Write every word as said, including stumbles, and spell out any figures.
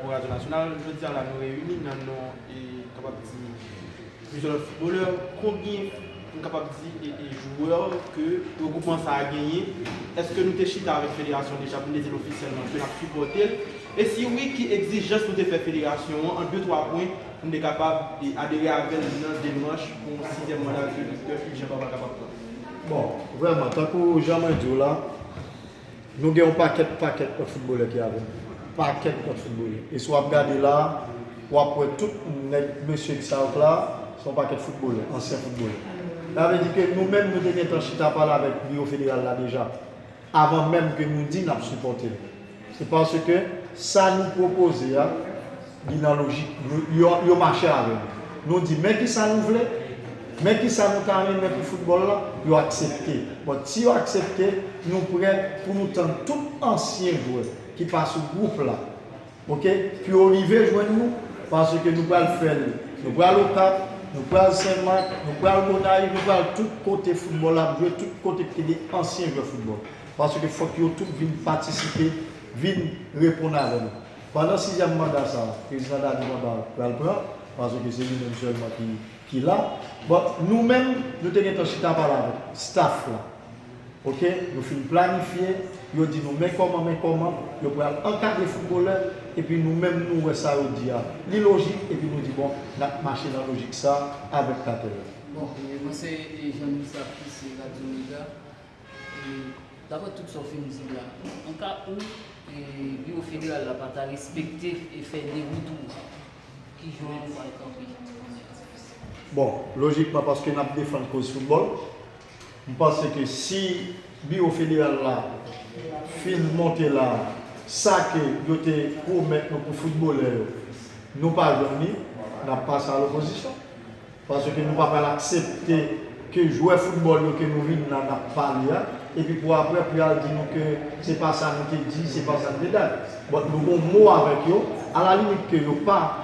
Pou Radyo Nasyonal, jodi a la nou reyini nan non e kapab di plizyè lòt foutbolè. Konbyen nou kapab di e, e jwè ke regroupman sa a genyen? Èske nou te chita avèk federasyon deja pou n te di l ofisyèlman ke n ap sipòte l? E si wi, ki egzijans nou te fè federasyon an an de twa pwen pou n te kapab e adere avè l nan demach pou yon sizyèm manda ke Doktè Fulgence Barba kapab pran? Bon, vrèman, tankou jan mwen di w la, nou gen yon pakèt, pakèt lòt foutbolè ki avè nou. Pakèt lòt foutbolè. E si w ap gade la, w ap wè tout nèg, mesye sa yo la, se yon pakèt foutbolè, ansyen foutbolè. Sa vle di ke nou menm, nou te gentan chita pale avèk biwo federal la deja, avan menm ke nou di n ap sipòte l. Se paske sa nou pwopoze a, li nan lojik, yo, yo, yo mache avè nou. Nou di, men kisa nou vle, men kisa nou ta renmen pou foutbòl la, yo aksepte. Bon, si yo aksepte, nou prè pou nou tann tout ansyen jwè ki pa sou gwoup la, oke, pou yo rive jwenn nou, paske nou pral fè l, nou pral Okap, nou pral Senmak, nou pral Gonayiv, nou pral tout kote foutbòl ap jwe, tout kote ki gen ansyen jwè foutbòl. Paske fòk yo tout vin patisipe, vin reponn avè nou. Pandan sizyèm manda sa a, prezidan Dany Vanbal pral pran, paske se li menm sèlman ki, ki la. Bon, nou menm, nou te gentan chita pale avèk staff la. Oke, nou fin planifye, yo di nou men kòman, men kòman, yo pral ankadre foutbolè, epi nou menm nou wè sa yo di a, li lojik, epi nou di bon, n ap mache nan lojik sa avèk katè yo. Bon, e, mwen se, e, Jean Louis Saphi, se Radyo Mega. E, daprè tout sa w fin di la, an ka ou, e, biwo federal la pa ta respekte e fè de wout ou, ki jan ou pral kanpe? Bon, lojikman, paske n ap defann koz foutbòl, m panse ke si biwo federal la fin monte la, sa ke yo te pwomèt nou pou foutbolè yo, nou pa jwenn li, n ap pase a lopozisyon. Paske nou pa pral aksepte ke jwè foutbòl yo ke nou vin la, n ap pale a, epi pou apre, pou y al di nou ke se pa sa nou te di, se pa sa nou te dat. Bon, nou gon mo avèk yo, alalimit ke yo pa